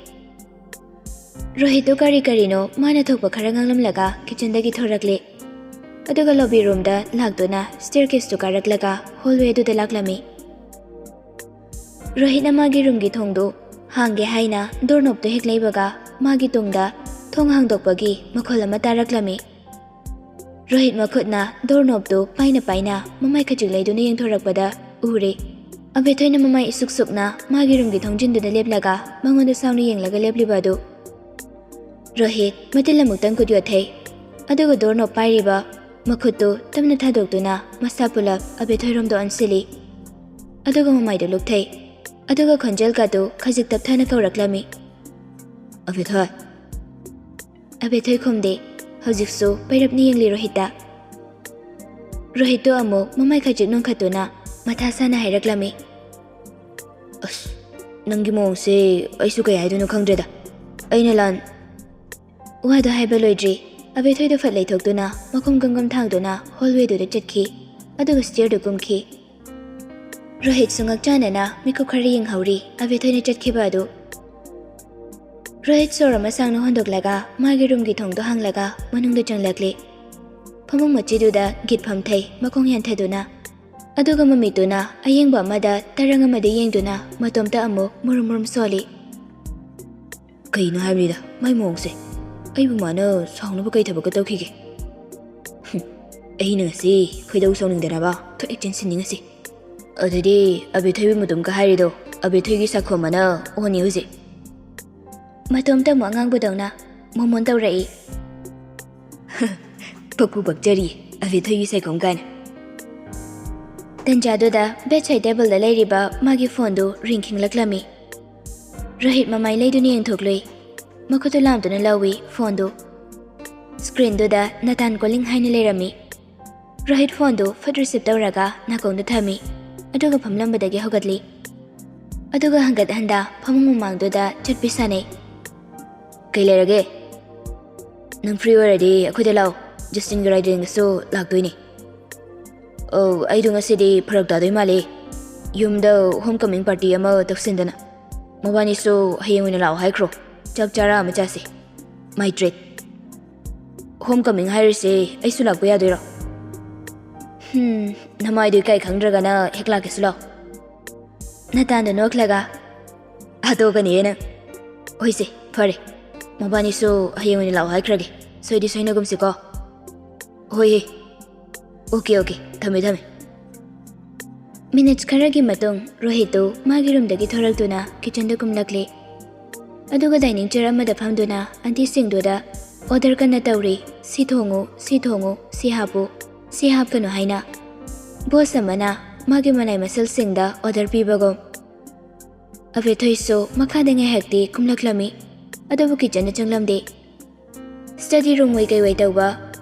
ꯔꯣꯍꯤꯠꯇꯨ ꯀꯔꯤ ꯀꯔꯤꯅꯣ ꯃꯥꯅ ꯊꯣꯛꯄ ꯈꯔ ꯉꯥꯡꯂꯝꯂꯒ ꯀꯤꯆꯟꯗꯒꯤ ꯊꯣꯔꯛꯂꯦ꯫ ꯑꯗꯨꯒ ꯂꯣꯕꯤ ꯔꯨꯝꯗ ꯂꯥꯛꯇꯨꯅ ꯁ꯭ꯇꯦꯌꯔ ꯀꯦꯁꯇꯨ ꯀꯥꯔꯛꯂꯒ ꯍꯣꯜꯋꯦꯗꯨꯗ ꯂꯥꯛꯂꯝꯃꯤ꯫ ꯔꯣꯍꯤꯠꯅ ꯃꯥꯒꯤ ꯔꯨꯝꯒꯤ ꯊꯣꯡꯗꯨ ꯍꯥꯡꯒꯦ ꯍꯥꯏꯅ ꯗꯣꯔ ꯅꯣꯕꯇꯨ ꯍꯦꯛ ꯂꯩꯕꯒ ꯃꯥꯒꯤ ꯇꯨꯡꯗ ꯊꯣꯡ ꯍꯥꯡꯗꯣꯛꯄꯒꯤ ꯃꯈꯣꯜ ꯑꯃ ꯇꯥꯔꯛꯂꯝꯃꯤ꯫ ꯔꯣꯍꯤꯠ ꯃꯈꯨꯠꯅ ꯗꯣꯔ ꯅꯣꯕꯇꯨ ꯄꯥꯏꯅ ꯄꯥꯏꯅ ꯃꯃꯥꯏ ꯈꯖꯤꯛ ꯂꯩꯗꯨꯅ ꯌꯦꯡꯊꯣꯔꯛꯄꯗ ꯎꯔꯦ꯫ ꯑꯕꯦꯊꯣꯏꯅ ꯃꯃꯥꯏ ꯏꯁꯨꯛ ꯁꯨꯛꯅ ꯃꯥꯒꯤ ꯔꯨꯝꯒꯤ ꯊꯣꯡꯖꯤꯟꯗꯨꯗ ꯂꯦꯞꯂꯒ ꯃꯉꯣꯟꯗ ꯁꯥꯎꯅ ꯌꯦꯡꯂꯒ ꯂꯦꯞꯂꯤꯕ ꯑꯗꯨ꯫ ꯔꯣꯍꯤꯠ ꯃꯇꯤꯜ ꯑꯃꯨꯛꯇꯪ ꯈꯨꯠ ꯌꯣꯠꯊꯩ꯫ ꯑꯗꯨꯒ ꯗꯣꯔ ꯅꯣꯕ ꯄꯥꯏꯔꯤꯕ ꯃꯈꯨꯠꯇꯨ ꯇꯞꯅ ꯊꯥꯗꯣꯛꯇꯨꯅ ꯃꯁꯥ ꯄꯨꯂꯞ ꯑꯕꯦꯊꯣꯏꯔꯣꯝꯗ ꯑꯣꯟꯁꯤꯜꯂꯤ꯫ ꯑꯗꯨꯒ ꯃꯃꯥꯏꯗꯨ ꯂꯨꯞꯊꯩ꯫ ꯑꯗꯨꯒ ꯈꯣꯟꯖꯦꯜꯒꯗꯨ ꯈꯖꯤꯛ ꯇꯞꯊꯅ ꯀꯧꯔꯛꯂꯝꯃꯤ, "ꯑꯕꯦꯊꯣꯏ!" ꯑꯕꯦꯊꯣꯏ ꯈꯨꯝꯗꯦ꯫ ꯍꯧꯖꯤꯛꯁꯨ ꯄꯩꯔꯞꯅ ꯌꯦꯡꯂꯤ ꯔꯣꯍꯤꯠꯇ꯫ ꯔꯣꯍꯤꯠꯇꯨ ꯑꯃꯨꯛ ꯃꯃꯥꯏ ꯈꯖꯤꯛ ꯅꯣꯟꯈꯠꯇꯨꯅ ꯃꯊꯥ ꯁꯥꯅ ꯍꯥꯏꯔꯛꯂꯝꯃꯤ, "ꯑꯁ, ꯅꯪꯒꯤ ꯃꯑꯣꯡꯁꯦ ꯑꯩꯁꯨ ꯀꯩ ꯍꯥꯏꯗꯣꯏꯅꯣ ꯈꯪꯗ꯭ꯔꯦꯗ꯫ ꯑꯩꯅ ꯂꯥꯟ..." ꯋꯥꯗꯨ ꯍꯥꯏꯕ ꯂꯣꯏꯗ꯭ꯔꯤ, ꯑꯕꯦꯊꯣꯏꯗꯨ ꯐꯠ ꯂꯩꯊꯣꯛꯇꯨꯅ ꯃꯈꯣꯡ ꯒꯝꯒꯝ ꯊꯥꯡꯗꯨꯅ ꯍꯣꯜꯋꯦꯗꯨꯗ ꯆꯠꯈꯤ꯫ ꯑꯗꯨꯒ ꯁ꯭ꯇꯦꯌꯔꯗꯨ ꯀꯨꯝꯈꯤ꯫ ꯔꯣꯍꯤꯠꯁꯨ ꯉꯛꯆꯥꯟꯅꯅ ꯃꯤꯀꯨꯞ ꯈꯔ ꯌꯦꯡꯍꯧꯔꯤ ꯑꯕꯦꯊꯣꯏꯅ ꯆꯠꯈꯤꯕ ꯑꯗꯨ꯫ ꯔꯣꯍꯤꯠ ꯁꯣꯔ ꯑꯃ ꯁꯥꯡꯅ ꯍꯣꯟꯗꯣꯛꯂꯒ ꯃꯥꯒꯤ ꯔꯨꯝꯒꯤ ꯊꯣꯡꯗꯣ ꯍꯥꯡꯂꯒ ꯃꯅꯨꯡꯗ ꯆꯪꯂꯛꯂꯦ꯫ ꯐꯃꯨꯡ ꯃꯆꯤꯗꯨꯗ ꯒꯤꯠ ꯐꯝꯊꯩ ꯃꯈꯣꯡ ꯌꯥꯟꯊꯗꯨꯅ꯫ ꯑꯗꯨꯒ ꯃꯃꯤꯠꯇꯨꯅ ꯑꯌꯦꯡꯕ ꯑꯃꯗ ꯇꯔꯪ ꯑꯃꯗ ꯌꯦꯡꯗꯨꯅ ꯃꯇꯣꯝꯇ ꯑꯃꯨꯛ ꯃꯨꯔꯨꯝ ꯃꯨꯔꯨꯝ ꯁꯣꯜꯂꯤ꯫ ꯀꯩꯅꯣ ꯍꯥꯏꯕꯅꯤꯗ ꯃꯥꯏ ꯃꯑꯣꯡꯁꯦ꯫ ꯑꯩꯕꯨ ꯃꯥꯅ ꯁꯥꯎꯅꯕ ꯀꯩ ꯊꯕꯛꯀ ꯇꯧꯈꯤꯒꯦ? ꯍꯨꯝ, ꯑꯩꯅ ꯉꯁꯤ ꯈꯣꯏꯗꯧ ꯁꯥꯎꯅꯤꯡꯗꯅꯕ ꯊꯣꯛ ꯑꯦꯛꯁꯟ ꯁꯤꯟꯅꯤ ꯉꯁꯤ꯫ ꯑꯗꯨꯗꯤ ꯑꯕꯦꯊꯣꯏꯕꯨ ꯃꯇꯨꯝꯒ ꯍꯥꯏꯔꯤꯗꯣ ꯑꯕꯦꯊꯣꯏꯒꯤ ꯁꯥꯈꯣꯝ ꯑꯃꯅ ꯑꯣꯟꯅꯤ ꯍꯧꯖꯤꯛ꯫ ꯃꯇꯣꯝꯇ ꯑꯃꯨꯛ ꯑꯉꯥꯡꯕꯗꯧꯅ ꯃꯣꯃꯣꯟ ꯇꯧꯔꯛꯏ꯫ ꯄꯛꯄꯨ ꯄꯛꯆꯔꯤ, ꯑꯕꯦꯊꯣꯏꯒꯤ ꯁꯥꯏꯈꯣꯝ ꯀꯥꯏꯅ꯫ ꯇꯟꯖꯥꯗꯨꯗ ꯕꯦꯠꯁꯥꯏꯠ ꯇꯦꯕꯜꯗ ꯂꯩꯔꯤꯕ ꯃꯥꯒꯤ ꯐꯣꯟꯗꯨ ꯔꯤꯡ ꯈꯤꯡꯂꯛꯂꯝꯃꯤ꯫ ꯔꯣꯍꯤꯠ ꯃꯃꯥꯏ ꯂꯩꯗꯨꯅ ꯌꯦꯡꯊꯣꯛꯂꯨꯏ꯫ ꯃꯈꯨꯠꯇꯨ ꯂꯥꯝꯗꯨꯅ ꯂꯧꯏ ꯐꯣꯟꯗꯨ꯫ ꯁ꯭ꯀ꯭ꯔꯤꯟꯗꯨꯗ ꯅꯇꯥꯟ ꯀꯣꯂꯤꯡ ꯍꯥꯏꯅ ꯂꯩꯔꯝꯃꯤ꯫ ꯔꯣꯍꯤꯠ ꯐꯣꯟꯗꯨ ꯐꯠ ꯔꯤꯁꯤꯞ ꯇꯧꯔꯒ ꯅꯥꯀꯣꯡꯗ ꯊꯝꯃꯤ꯫ ꯑꯗꯨꯒ ꯐꯝꯂꯝꯕꯗꯒꯤ ꯍꯧꯒꯠꯂꯤ꯫ ꯑꯗꯨꯒ ꯍꯟꯒꯠ ꯍꯟꯗ ꯐꯃꯨꯡ ꯃꯃꯥꯡꯗꯨꯗ ꯆꯠꯄꯤ ꯁꯥꯟꯅꯩ꯫ "ꯀꯩ ꯂꯩꯔꯒꯦ? ꯅꯪ ꯐ꯭ꯔꯤ ꯑꯣꯏꯔꯗꯤ ꯑꯩꯈꯣꯏꯗ ꯂꯥꯛꯑꯣ, ꯖꯁꯇꯤꯟꯒ ꯔꯥꯏꯗꯦꯟꯒꯁꯨ ꯂꯥꯛꯇꯣꯏꯅꯦ꯫" "ꯑꯧ, ꯑꯩꯗꯣ ꯉꯁꯤꯗꯤ ꯐꯔꯛ ꯇꯥꯗꯣꯏ ꯃꯥꯜꯂꯦ꯫ ꯌꯨꯝꯗ ꯍꯣꯝ ꯀꯃꯤꯡ ꯄꯥꯔꯇꯤ ꯑꯃ ꯇꯧꯁꯤꯟꯗꯅ꯫ ꯃꯕꯥꯅꯤꯁꯨ ꯍꯌꯦꯡ ꯑꯣꯏꯅ ꯂꯥꯛꯑꯣ ꯍꯥꯏꯈ꯭ꯔꯣ꯫ ꯆꯥꯛ ꯆꯥꯔ ꯑꯃ ꯆꯥꯁꯦ꯫ ꯃꯥꯏ ꯇ꯭ꯔꯤꯠ꯫" "ꯍꯣꯝ ꯀꯃꯤꯡ ꯍꯥꯏꯔꯤꯁꯦ ꯑꯩꯁꯨ ꯂꯥꯛꯄ ꯌꯥꯗꯣꯏꯔꯣ?" "ꯍꯝ, ꯅꯃꯥꯏꯗꯣ ꯏꯀꯥꯏ ꯈꯪꯗ꯭ꯔꯒꯅ ꯍꯦꯛ ꯂꯥꯛꯀꯦꯁꯨ ꯂꯥꯛꯑꯣ꯫" ꯅꯇꯥꯟꯗ ꯅꯣꯛꯂꯒ, "ꯍꯥꯠꯇꯣꯛꯀꯅꯤꯌꯦ ꯅꯪ꯫" "ꯍꯣꯏꯁꯦ, ꯐꯔꯦ꯫ ꯃꯕꯥꯅꯤꯁꯨ ꯍꯌꯦꯡ ꯑꯣꯏꯅ ꯂꯥꯛꯑꯣ ꯍꯥꯏꯈ꯭ꯔꯒꯦ꯫ ꯁꯣꯏꯗꯤ ꯁꯣꯏꯅꯒꯨꯝꯁꯤꯀꯣ꯫" "ꯍꯣꯏꯍꯦ꯫ Okay, okay. ꯊꯝꯃꯦ, ꯊꯝꯃꯦ꯫" ꯃꯤꯅꯤꯠꯁ ꯈꯔꯒꯤ ꯃꯇꯨꯡ ꯔꯣꯍꯤꯠꯇꯨ ꯃꯥꯒꯤ ꯔꯨꯝꯗꯒꯤ ꯊꯣꯔꯛꯇꯨꯅ ꯀꯤꯆꯟꯗ ꯀꯨꯝꯂꯛꯂꯦ꯫ ꯑꯗꯨꯒ ꯗꯥꯏꯅꯤꯡ ꯆꯤꯌꯔ ꯑꯃꯗ ꯐꯝꯗꯨꯅ ꯑꯟꯇꯤꯁꯤꯡꯗꯨꯗ ꯑꯣꯔꯗꯔ ꯀꯟꯅ ꯇꯧꯔꯤ, "ꯁꯤ ꯊꯣꯡꯉꯨ, ꯁꯤ ꯊꯣꯡꯉꯨ, ꯁꯤ ꯍꯥꯞꯄꯨ, ꯁꯤ ꯍꯥꯞꯀꯅꯨ" ꯍꯥꯏꯅ꯫ ꯕꯣꯁ ꯑꯃꯅ ꯃꯥꯒꯤ ꯃꯅꯥꯏ ꯃꯁꯜꯁꯤꯡꯗ ꯑꯣꯔꯗꯔ ꯄꯤꯕꯒꯨꯝ꯫ ꯑꯕꯦꯊꯣꯏꯁꯨ ꯃꯈꯥꯗ ꯉꯥꯏꯍꯥꯛꯇꯤ ꯀꯨꯝꯂꯛꯂꯝꯃꯤ, ꯑꯗꯨꯕꯨ ꯀꯤꯆꯟꯗ ꯆꯪꯂꯝꯗꯦ꯫ ꯁ꯭ꯇꯗꯤ ꯔꯨꯝ ꯑꯣꯏ ꯀꯩꯑꯣꯏ ꯇꯧꯕ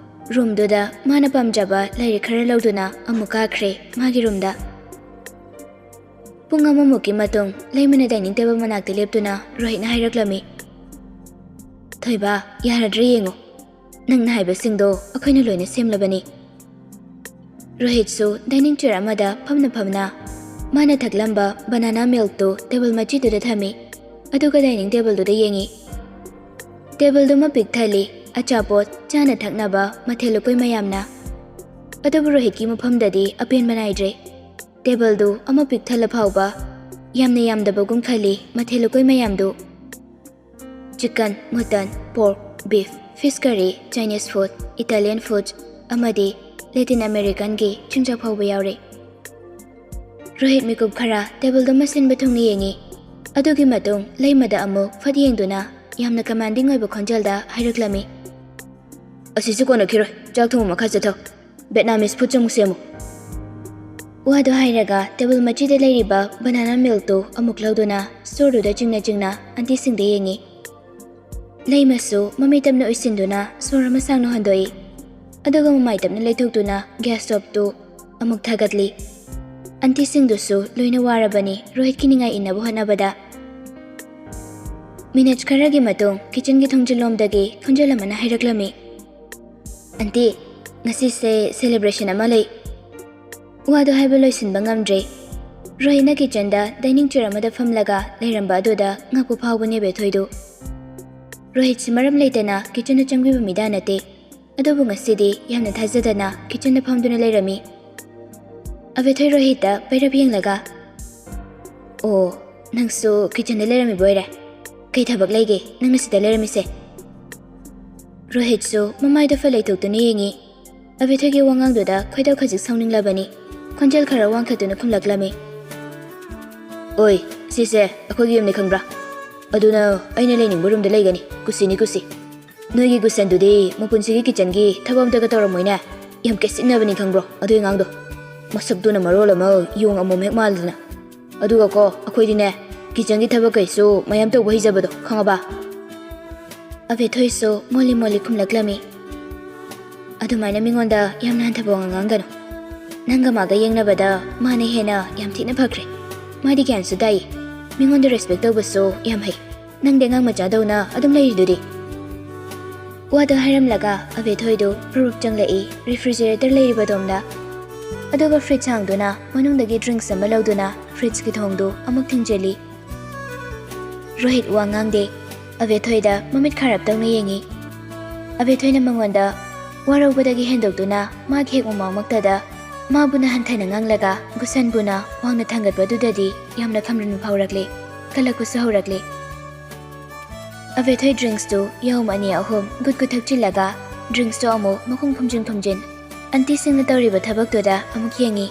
ꯔꯨꯝꯗꯨꯗ ꯃꯥꯅ ꯄꯥꯝꯖꯕ ꯂꯥꯏꯔꯤꯛ ꯈꯔ ꯂꯧꯗꯨꯅ ꯑꯃꯨꯛ ꯀꯥꯈ꯭ꯔꯦ ꯃꯥꯒꯤ ꯔꯨꯝꯗ꯫ ꯄꯨꯡ ꯑꯃꯃꯨꯛꯀꯤ ꯃꯇꯨꯡ ꯂꯩꯃꯅ ꯗꯥꯏꯅꯤꯡ ꯇꯦꯕꯜ ꯃꯅꯥꯛꯇ ꯂꯦꯞꯇꯨꯅ ꯔꯣꯍꯤꯠꯅ ꯍꯥꯏꯔꯛꯂꯝꯃꯤ, "ꯊꯣꯏꯕ, ꯌꯥꯔꯗ꯭ꯔꯥ ꯌꯦꯡꯉꯨ꯫ ꯅꯪꯅ ꯍꯥꯏꯕꯁꯤꯡꯗꯣ ꯑꯩꯈꯣꯏꯅ ꯂꯣꯏꯅ ꯁꯦꯝꯂꯕꯅꯤ꯫" ꯔꯣꯍꯤꯠꯁꯨ ꯗꯥꯏꯅꯤꯡ ꯆꯤꯌꯔ ꯑꯃꯗ ꯐꯝꯅ ꯐꯝꯅ ꯃꯥꯅ ꯊꯛꯂꯝꯕ ꯕꯅꯥꯅꯥ ꯃꯤꯜꯛꯇꯨ ꯇꯦꯕꯜ ꯃꯆꯤꯗꯨꯗ ꯊꯝꯃꯤ, ꯑꯗꯨꯒ ꯗꯥꯏꯅꯤꯡ ꯇꯦꯕꯜꯗꯨꯗ ꯌꯦꯡꯉꯤ꯫ ꯇꯦꯕꯜꯗꯨꯃ ꯄꯤꯛ ꯊꯜꯂꯤ, ꯑꯆꯥꯄꯣꯠ, ꯆꯥꯅ ꯊꯛꯅꯕ, ꯃꯊꯦꯜ ꯂꯨꯀꯣꯏ ꯃꯌꯥꯝꯅ꯫ ꯑꯗꯨꯕꯨ ꯔꯣꯍꯤꯠꯀꯤ ꯃꯐꯝꯗꯗꯤ ꯑꯄꯦꯟꯕ ꯅꯥꯏꯗ꯭ꯔꯦ꯫ ꯇꯦꯕꯜꯗꯨ ꯑꯃ ꯄꯤꯛ ꯊꯜꯂ ꯐꯥꯎꯕ ꯌꯥꯝꯅ ꯌꯥꯝꯗꯕꯒꯨꯝ ꯈꯜꯂꯤ ꯃꯊꯦꯜ ꯂꯨꯀꯣꯏ ꯃꯌꯥꯝꯗꯨ꯫ Chicken, mutton, pork, beef, fish curry, Chinese food, Italian food, ꯑꯃꯗꯤ Latin Americanꯒꯤ ꯆꯤꯟꯖꯥꯛ ꯐꯥꯎꯕ ꯌꯥꯎꯔꯤ꯫ ꯔꯣꯍꯤꯠ ꯃꯤꯀꯨꯞ ꯈꯔ ꯇꯦꯕꯜꯗꯨ ꯃꯁꯤꯟꯕ ꯊꯨꯡꯅ ꯌꯦꯡꯉꯤ꯫ ꯑꯗꯨꯒꯤ ꯃꯇꯨꯡ ꯂꯩꯃꯗ ꯑꯃꯨꯛ ꯐꯠ ꯌꯦꯡꯗꯨꯅ ꯌꯥꯝꯅ commanding ꯑꯣꯏꯕ ꯈꯣꯟꯖꯦꯜꯗ ꯍꯥꯏꯔꯛꯂꯝꯃꯤ, "ꯑꯁꯤꯁꯨ ꯀꯣꯟꯅꯈꯤꯔꯣꯏ, ꯆꯥꯛ ꯊꯣꯡꯕ ꯃꯈꯥ ꯆꯠꯊꯧ꯫ Vietnamese food ꯑꯃꯨꯛ ꯁꯦꯝꯃꯨ꯫" ꯋꯥꯗꯨ ꯍꯥꯏꯔꯒ ꯇꯦꯕꯜ ꯃꯆꯤꯗ ꯂꯩꯔꯤꯕ banana milkꯇꯨ ꯑꯃꯨꯛ ꯂꯧꯗꯨꯅ storeꯗꯨꯗ ꯆꯤꯡꯅ ꯆꯤꯡꯅ ꯑꯟꯇꯤꯁꯤꯡꯗ ꯌꯦꯡꯉꯤ꯫ ꯂꯩꯃꯁꯨ ꯃꯃꯤꯠ ꯇꯞꯅ ꯎꯏꯁꯤꯟꯗꯨꯅ ꯁꯣꯔ ꯑꯃ ꯁꯥꯡꯅ ꯍꯣꯟꯗꯣꯛꯏ꯫ ꯑꯗꯨꯒ ꯃꯃꯥꯏ ꯇꯞꯅ ꯂꯩꯊꯣꯛꯇꯨꯅ gas stoveꯇꯨ ꯑꯃꯨꯛ ꯊꯥꯒꯠꯂꯤ꯫ ꯑꯟꯇꯤꯁꯤꯡꯗꯨꯁꯨ ꯂꯣꯏꯅ ꯋꯥꯔꯕꯅꯤ ꯔꯣꯍꯤꯠꯀꯤ ꯅꯤꯡꯉꯥꯏ ꯏꯟꯅꯕ ꯍꯣꯠꯅꯕꯗ꯫ Minutes ꯈꯔꯒꯤ ꯃꯇꯨꯡ kitchenꯒꯤ ꯊꯣꯡꯖꯤꯜꯂꯣꯝꯗꯒꯤ ꯈꯣꯟꯖꯦꯜ ꯑꯃꯅ ꯍꯥꯏꯔꯛꯂꯝꯃꯤ, "ꯑꯟꯇꯤ, ꯉꯁꯤꯁꯦ celebration ꯑꯃ ꯂꯩ꯫" ꯋꯥꯗꯨ ꯍꯥꯏꯕ ꯂꯣꯏꯁꯤꯟꯕ ꯉꯝꯗ꯭ꯔꯦ꯫ ꯔꯣꯍꯤꯠꯅ kitchenꯗ dining chair ꯑꯃꯗ ꯐꯝꯂꯒ ꯂꯩꯔꯝꯕ ꯑꯗꯨꯗ ꯉꯛꯄ ꯐꯥꯎꯕꯅꯦ ꯕꯦꯊꯣꯏꯗꯨ꯫ ꯔꯣꯍꯤꯠꯁꯤ ꯃꯔꯝ ꯂꯩꯇꯅ kitchenꯗ ꯆꯪꯕꯤꯕ ꯃꯤꯗꯥ ꯅꯠꯇꯦ꯫ ꯑꯗꯨꯕꯨ ꯉꯁꯤꯗꯤ ꯌꯥꯝꯅ ꯊꯥꯖꯗꯅ kitchenꯗ ꯐꯝꯗꯨꯅ ꯂꯩꯔꯝꯃꯤ꯫ ꯑꯕꯦꯊꯣꯏ ꯔꯣꯍꯤꯠꯇ ꯄꯩꯔꯞ ꯌꯦꯡꯂꯒ, "ꯑꯣ, ꯅꯪꯁꯨ kitchenꯗ ꯂꯩꯔꯝꯃꯤꯕ ꯑꯣꯏꯔꯦ꯫ ꯀꯩ ꯊꯕꯛ ꯂꯩꯒꯦ ꯅꯪꯅ ꯁꯤꯗ ꯂꯩꯔꯝꯃꯤꯁꯦ?" ꯔꯣꯍꯤꯠꯁꯨ ꯃꯃꯥꯏꯗ ꯐꯠ ꯂꯩꯊꯣꯛꯇꯨꯅ ꯌꯦꯡꯉꯤ꯫ ꯑꯕꯦꯊꯣꯏꯒꯤ ꯋꯥꯉꯥꯡꯗꯨꯗ ꯈꯣꯏꯗꯧ ꯈꯖꯤꯛ ꯁꯥꯎꯅꯤꯡꯂꯕꯅꯤ꯫ ꯈꯣꯟꯖꯦꯜ ꯈꯔ ꯋꯥꯡꯈꯠꯇꯨꯅ ꯈꯨꯝꯂꯛꯂꯝꯃꯤ, "ꯑꯣꯏ, ꯁꯤꯁꯦ ꯑꯩꯈꯣꯏꯒꯤ ꯌꯨꯝꯅꯤ ꯈꯪꯕ꯭ꯔꯥ? ꯑꯗꯨꯅ ꯑꯩꯅ ꯂꯩꯅꯤꯡꯕ roomꯗ ꯂꯩꯒꯅꯤ꯫ ꯀꯨꯁꯤꯅꯤ ꯀꯨꯁꯤ꯫ ꯅꯣꯏꯒꯤ ꯒꯨꯁꯟꯗꯨꯗꯤ ꯃꯄꯨꯟꯁꯤꯒꯤ kitchenꯒꯤ ꯊꯕꯛ ꯑꯝꯇꯒ ꯇꯧꯔꯝꯃꯣꯏꯅꯦ꯫ ꯌꯥꯝ ꯀꯦꯁꯤꯟꯅꯕꯅꯤ ꯈꯪꯕ꯭ꯔꯣ ꯑꯗꯨ ꯑꯉꯥꯡꯗꯣ? ꯃꯁꯛꯇꯨꯅ ꯃꯔꯣꯜ ꯑꯃ ꯌꯣꯡ ꯑꯃꯣꯝ ꯍꯦꯛ ꯃꯥꯜꯂꯗꯅ꯫ ꯑꯗꯨꯒꯀꯣ, ꯑꯩꯈꯣꯏꯗꯤꯅꯦ, kitchenꯒꯤ ꯊꯕꯛ ꯀꯩꯁꯨ ꯃꯌꯥꯝ ꯇꯧꯕ ꯍꯩꯖꯕꯗꯣ, ꯈꯪꯉꯕ?" ꯑꯕꯦꯊꯣꯏꯁꯨ ꯃꯣꯜꯂꯤ ꯃꯣꯜꯂꯤ ꯈꯨꯝꯂꯛꯂꯝꯃꯤ, "ꯑꯗꯨꯃꯥꯏꯅ ꯃꯤꯉꯣꯟꯗ ꯌꯥꯝꯅ ꯍꯟꯊꯕ ꯋꯥ ꯉꯥꯡꯒꯅꯨ꯫ ꯅꯪꯒ ꯃꯥꯒ ꯌꯦꯡꯅꯕꯗ ꯃꯥꯅ ꯍꯦꯟꯅ ꯌꯥꯝ ꯊꯤꯅ ꯐꯈ꯭ꯔꯦ꯫ ꯃꯥꯗꯤ ꯒ꯭ꯌꯥꯟꯁꯨ ꯇꯥꯏ, ꯃꯤꯉꯣꯟꯗ respect ꯇꯧꯕꯁꯨ ꯌꯥꯝ ꯍꯩ꯫ ꯅꯪꯗꯤ ꯑꯉꯥꯡ ꯃꯆꯥꯗꯧꯅ ꯑꯗꯨꯝ ꯂꯩꯔꯤꯗꯨꯗꯤ?" ꯋꯥꯗꯨ ꯍꯥꯏꯔꯝꯂꯒ ꯑꯕꯦꯊꯣꯏꯗꯨ ꯄ꯭ꯔꯨꯞ ꯆꯪꯂꯛꯏ refrigerator ꯂꯩꯔꯤꯕ ꯑꯗꯣꯝꯗ꯫ ꯑꯗꯨꯒ fridge ꯍꯥꯡꯗꯨꯅ ꯃꯅꯨꯡꯗꯒꯤ drinks ꯑꯃ ꯂꯧꯗꯨꯅ fridgeꯀꯤ ꯊꯣꯡꯗꯨ ꯑꯃꯨꯛ ꯊꯤꯡꯖꯤꯜꯂꯤ꯫ ꯔꯣꯍꯤꯠ ꯋꯥ ꯉꯥꯡꯗꯦ꯫ ꯑꯕꯦꯊꯣꯏꯗ ꯃꯃꯤꯠ ꯈꯥꯔꯞ ꯇꯧꯅ ꯌꯦꯡꯉꯤ꯫ ꯑꯕꯦꯊꯣꯏꯅ ꯃꯉꯣꯟꯗ ꯋꯥꯔꯧꯕꯗꯒꯤ ꯍꯦꯟꯗꯣꯛꯇꯨꯅ ꯃꯥꯒꯤ ꯍꯦꯛ ꯃꯃꯥꯡꯃꯛꯇꯗ ꯃꯥꯕꯨꯅ ꯍꯟꯊꯅ ꯉꯥꯡꯂꯒ ꯒꯨꯁꯟꯕꯨꯅ ꯋꯥꯡꯅ ꯊꯥꯡꯒꯠꯄꯗꯨꯗꯗꯤ ꯌꯥꯝꯅ ꯈꯝꯔꯟꯕ ꯐꯥꯎꯔꯛꯂꯦ꯫ ꯀꯜꯂꯛꯄꯁꯨ ꯍꯧꯔꯛꯂꯦ꯫ ꯑꯕꯦꯊꯣꯏ ꯗ꯭ꯔꯤꯡꯁꯇꯨ ꯌꯥꯎꯝ ꯑꯅꯤ ꯑꯍꯨꯝ ꯒꯨꯠ ꯒꯨꯠ ꯊꯛꯆꯤꯜꯂꯒ, ꯗ꯭ꯔꯤꯡꯁꯇꯨ ꯑꯃꯨꯛ ꯃꯈꯣꯡ ꯐꯨꯝꯖꯤꯟ ꯐꯨꯝꯖꯤꯟ ꯑꯟꯇꯤꯁꯤꯡꯅ ꯇꯧꯔꯤꯕ ꯊꯕꯛꯇꯨꯗ ꯑꯃꯨꯛ ꯌꯦꯡꯉꯤ꯫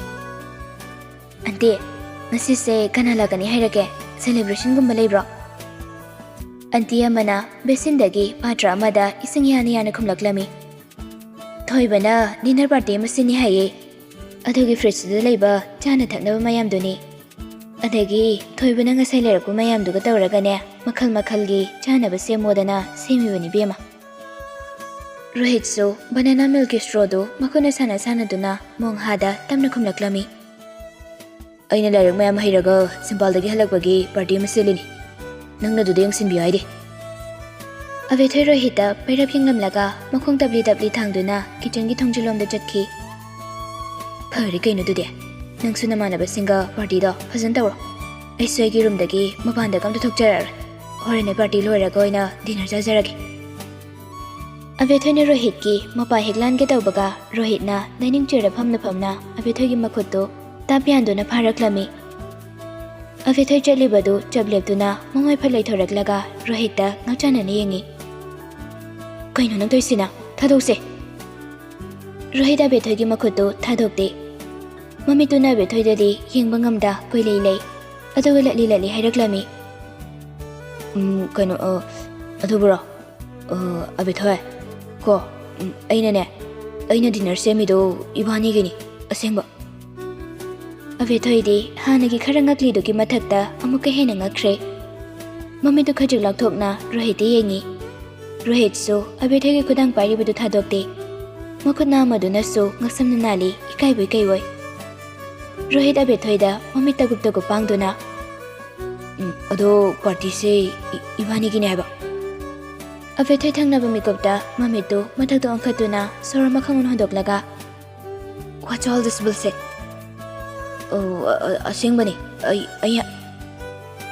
"ꯑꯟꯇꯤ, ꯉꯁꯤꯁꯦ ꯀꯅꯥ ꯂꯥꯛꯀꯅꯤ ꯍꯥꯏꯔꯒꯦ? ꯁꯦꯂꯦꯕ꯭ꯔꯦꯁꯟꯒꯨꯝꯕ ꯂꯩꯕ꯭ꯔꯣ?" ꯑꯟꯇꯤ ꯑꯃꯅ ꯕꯦꯁꯤꯟꯗꯒꯤ ꯄꯥꯇ꯭ꯔ ꯑꯃꯗ ꯏꯁꯤꯡ ꯌꯥꯅ ꯌꯥꯅ ꯈꯨꯝꯂꯛꯂꯝꯃꯤ꯫ "ꯊꯣꯏꯕꯅ ꯗꯤꯅꯔ ꯄꯥꯔꯇꯤ ꯑꯃ ꯁꯤꯟꯅꯤ ꯍꯥꯏꯌꯦ꯫ ꯑꯗꯨꯒꯤ ꯐ꯭ꯔꯤꯖꯇꯨꯗ ꯂꯩꯕ ꯆꯥꯅ ꯊꯛꯅꯕ ꯃꯌꯥꯝꯗꯨꯅꯤ꯫ ꯑꯗꯒꯤ ꯊꯣꯏꯕꯅ ꯉꯁꯥꯏ ꯂꯩꯔꯛꯄ ꯃꯌꯥꯝꯗꯨꯒ ꯇꯧꯔꯒꯅꯦ, ꯃꯈꯜ ꯃꯈꯜꯒꯤ ꯆꯥꯅꯕ ꯁꯦꯝꯃꯣꯗꯅ ꯁꯦꯝꯃꯤꯕꯅꯤ ꯏꯕꯦꯝꯃ꯫" ꯔꯣꯍꯤꯠꯁꯨ ꯕꯅꯥꯅꯥ ꯃꯤꯜꯛꯀꯤ ꯁ꯭ꯇ꯭ꯔꯣꯗꯨ ꯃꯈꯨꯠꯅ ꯁꯥꯟꯅ ꯁꯥꯟꯅꯗꯨꯅ ꯃꯣꯡꯍꯥꯗ ꯇꯞꯅ ꯈꯨꯝꯂꯛꯂꯝꯃꯤ꯫ "ꯑꯩꯅ ꯂꯥꯏꯔꯤꯛ ꯃꯌꯥꯝ ꯍꯩꯔꯒ ꯁꯤꯝꯄꯥꯜꯗꯒꯤ ꯍꯜꯂꯛꯄꯒꯤ ꯄꯥꯔꯇꯤ ꯑꯃ ꯁꯤꯜꯂꯤꯅꯤ꯫ ꯅꯪꯅ ꯑꯗꯨꯗ ꯌꯦꯡꯁꯤꯟꯕꯤꯌꯨ ꯍꯥꯏꯗꯦ?" ꯑꯕꯦꯊꯣꯏ ꯔꯣꯍꯤꯠꯇ ꯄꯩꯔꯞ ꯌꯦꯡꯂꯝꯂꯒ ꯃꯈꯣꯡ ꯇꯞꯂꯤ ꯇꯞꯂꯤ ꯊꯥꯡꯗꯨꯅ ꯀꯤꯆꯟꯒꯤ ꯊꯣꯡꯖꯤꯜꯂꯣꯝꯗ ꯆꯠꯈꯤ꯫ "ꯐꯔꯦ ꯀꯩꯅꯣ ꯑꯗꯨꯗꯤ, ꯅꯪꯁꯨ ꯅꯃꯥꯟꯅꯕꯁꯤꯡꯒ ꯄꯥꯔꯇꯤꯗꯣ ꯐꯖꯅ ꯇꯧꯔꯣ꯫ ꯑꯩꯁꯨ ꯑꯩꯒꯤ ꯔꯨꯝꯗꯒꯤ ꯃꯄꯥꯟꯗ ꯑꯝꯇ ꯊꯣꯛꯆꯔꯔꯣꯏ꯫ ꯍꯣꯔꯦꯟ ꯑꯩ ꯄꯥꯔꯇꯤ ꯂꯣꯏꯔꯒ ꯑꯣꯏꯅ ꯗꯤꯅꯔ ꯆꯥꯖꯔꯒꯦ꯫" ꯑꯕꯦꯊꯣꯏꯅ ꯔꯣꯍꯤꯠꯀꯤ ꯃꯄꯥ ꯍꯦꯛ ꯂꯥꯟꯒꯦ ꯇꯧꯕꯒ, ꯔꯣꯍꯤꯠꯅ ꯗꯥꯏꯅꯤꯡ ꯆꯤꯌꯔꯗ ꯐꯝꯅ ꯐꯝꯅ ꯑꯕꯦꯊꯣꯏꯒꯤ ꯃꯈꯨꯠꯇꯨ ꯇꯥꯞ ꯌꯥꯟꯗꯨꯅ ꯐꯥꯔꯛꯂꯝꯃꯤ꯫ ꯑꯕꯦꯊꯣꯏ ꯆꯠꯂꯤꯕꯗꯨ ꯆꯞ ꯂꯦꯞꯇꯨꯅ ꯃꯃꯥꯏ ꯐꯠ ꯂꯩꯊꯣꯔꯛꯂꯒ ꯔꯣꯍꯤꯠꯇ ꯉꯥꯎꯆꯥꯟꯅꯅ ꯌꯦꯡꯉꯤ꯫ "ꯀꯩꯅꯣ ꯅꯪ ꯇꯧꯏꯁꯤꯅ? ꯊꯥꯗꯣꯛꯁꯦ!" ꯔꯣꯍꯤꯠ ꯑꯕꯦꯊꯣꯏꯒꯤ ꯃꯈꯨꯠꯇꯨ ꯊꯥꯗꯣꯛꯇꯦ꯫ ꯃꯃꯤꯠꯇꯨꯅ ꯑꯕꯦꯊꯣꯏꯗꯗꯤ ꯌꯦꯡꯕ ꯉꯝꯗ ꯀꯣꯏꯂꯩ ꯂꯩ꯫ ꯑꯗꯨꯒ ꯂꯠꯂꯤ ꯂꯠꯂꯤ ꯍꯥꯏꯔꯛꯂꯝꯃꯤ꯫ "ꯎꯝ, ꯀꯩꯅꯣ, ꯑ, ꯑꯗꯨꯕꯨꯔꯣ? ꯑ, ꯑꯕꯦꯊꯣꯏ, ꯀꯣ, ꯎꯝ, ꯑꯩꯅꯅꯦ, ꯑꯩꯅ ꯗꯤꯅꯔ ꯁꯦꯝꯃꯤꯗꯣ ꯏꯕꯥꯅꯤꯒꯤꯅꯤ, ꯑꯁꯦꯡꯕ꯫" ꯑꯕꯦꯊꯣꯏꯗꯤ ꯍꯥꯟꯅꯒꯤ ꯈꯔ ꯉꯛꯂꯤꯗꯨꯒꯤ ꯃꯊꯛꯇ ꯑꯃꯨꯛꯀ ꯍꯦꯟꯅ ꯉꯛꯈ꯭ꯔꯦ꯫ ꯃꯃꯤꯠꯇꯨ ꯈꯖꯤꯛ ꯂꯥꯎꯊꯣꯛꯅ ꯔꯣꯍꯤꯠꯇ ꯌꯦꯡꯉꯤ꯫ ꯔꯣꯍꯤꯠꯁꯨ ꯑꯕꯦꯊꯣꯏꯒꯤ ꯈꯨꯗꯥꯡ ꯄꯥꯏꯔꯤꯕꯗꯨ ꯊꯥꯗꯣꯛꯇꯦ꯫ ꯃꯈꯨꯠ ꯅꯥꯝꯃꯗꯨꯅꯁꯨ ꯉꯛꯁꯝꯅ ꯅꯥꯜꯂꯤ, ꯏꯀꯥꯏꯕꯣꯏ ꯀꯩꯕꯣꯏ꯫ ꯔꯣꯍꯤꯠ ꯑꯕꯦꯊꯣꯏꯗ ꯃꯃꯤꯠ ꯇꯒꯨꯞ ꯇꯒꯨꯞ ꯄꯥꯡꯗꯨꯅ, "ꯎꯝ, ꯑꯗꯣ ꯄꯥꯔꯇꯤꯁꯦ ꯏ-, ꯏꯕꯥꯅꯤꯒꯤꯅꯦ ꯍꯥꯏꯕ?" ꯑꯕꯦꯊꯣꯏ ꯊꯪꯅꯕ ꯃꯤꯀꯨꯞꯇ ꯃꯃꯤꯠꯇꯨ ꯃꯊꯛꯇ ꯑꯣꯟꯈꯠꯇꯨꯅ ꯁꯣꯔ ꯑꯃ ꯈꯪꯍꯣꯟ ꯍꯣꯟꯗꯣꯛꯂꯒ, "What's all this bullshit?" "ꯑꯣ, ꯑ-, ꯑ-, ꯑꯁꯦꯡꯕꯅꯤ꯫ ꯑꯩ, ꯑꯩ..."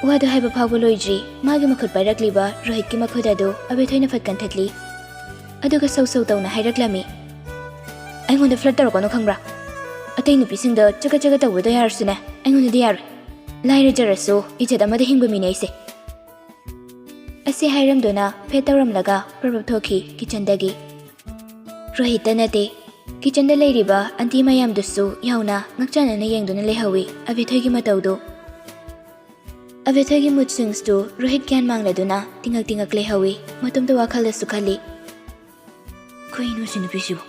ꯋꯥꯗꯨ ꯍꯥꯏꯕ ꯐꯥꯎꯕ ꯂꯣꯏꯗ꯭ꯔꯤ, ꯃꯥꯒꯤ ꯃꯈꯨꯠ ꯄꯥꯏꯔꯛꯂꯤꯕ ꯔꯣꯍꯤꯠꯀꯤ ꯃꯈꯨꯠ ꯑꯗꯨ ꯑꯕꯦꯊꯣꯏꯅ ꯐꯠ ꯀꯟꯊꯠꯂꯤ꯫ ꯑꯗꯨꯒ ꯁꯧ ꯁꯧ ꯇꯧꯅ ꯍꯥꯏꯔꯛꯂꯝꯃꯤ, "ꯑꯩꯉꯣꯟꯗ ꯐ꯭ꯂꯔꯠ ꯇꯧꯔꯛꯀꯅꯨ, ꯈꯪꯕ꯭ꯔꯥ? ꯑꯇꯩ ꯅꯨꯄꯤꯁꯤꯡꯗ ꯆꯒꯠ ꯆꯒꯠ ꯇꯧꯕꯗꯣ ꯌꯥꯔꯁꯨꯅꯦ, ꯑꯩꯉꯣꯟꯗꯗꯤ ꯌꯥꯔꯣꯏ꯫ ꯂꯥꯏꯔꯖꯔꯁꯨ ꯏꯖꯠ ꯑꯃꯗ ꯍꯤꯡꯕ ꯃꯤꯅꯦ ꯑꯩꯁꯦ꯫" ꯑꯁꯤ ꯍꯥꯏꯔꯝꯗꯨꯅ ꯐꯦꯠ ꯇꯧꯔꯝꯂꯒ ꯄ꯭ꯔꯞ ꯄ꯭ꯔꯞ ꯊꯣꯛꯈꯤ ꯀꯤꯆꯟꯗꯒꯤ꯫ ꯔꯣꯍꯤꯠꯇ ꯅꯠꯇꯦ, ꯀꯤꯆꯟꯗ ꯂꯩꯔꯤꯕ ꯑꯟꯇꯤ ꯃꯌꯥꯝꯗꯨꯁꯨ ꯌꯥꯎꯅ ꯉꯛꯆꯥꯟꯅꯅ ꯌꯦꯡꯗꯨꯅ ꯂꯩꯍꯧꯏ ꯑꯕꯦꯊꯣꯏꯒꯤ ꯃꯇꯧꯗꯨ꯫ ꯑꯕꯦꯊꯣꯏꯒꯤ ꯃꯨꯠ ꯁ꯭ꯋꯤꯡꯁꯇꯨ ꯔꯣꯍꯤꯠ ꯒ꯭ꯌꯥꯟ ꯃꯥꯡꯂꯗꯨꯅ ꯇꯤꯉꯛ ꯇꯤꯉꯛ ꯂꯩꯍꯧꯏ꯫ ꯃꯇꯣꯝꯇ ꯋꯥꯈꯜꯗꯁꯨ ꯈꯜꯂꯤ, "ꯀꯩꯅꯣ ꯁꯤ ꯅꯨꯄꯤꯁꯤꯕꯨ?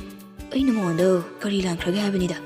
ꯑꯩꯅ ꯃꯉꯣꯟꯗ ꯀꯔꯤ ꯂꯥꯟꯈ꯭ꯔꯒꯦ ꯍꯥꯏꯕꯅꯤꯗ?"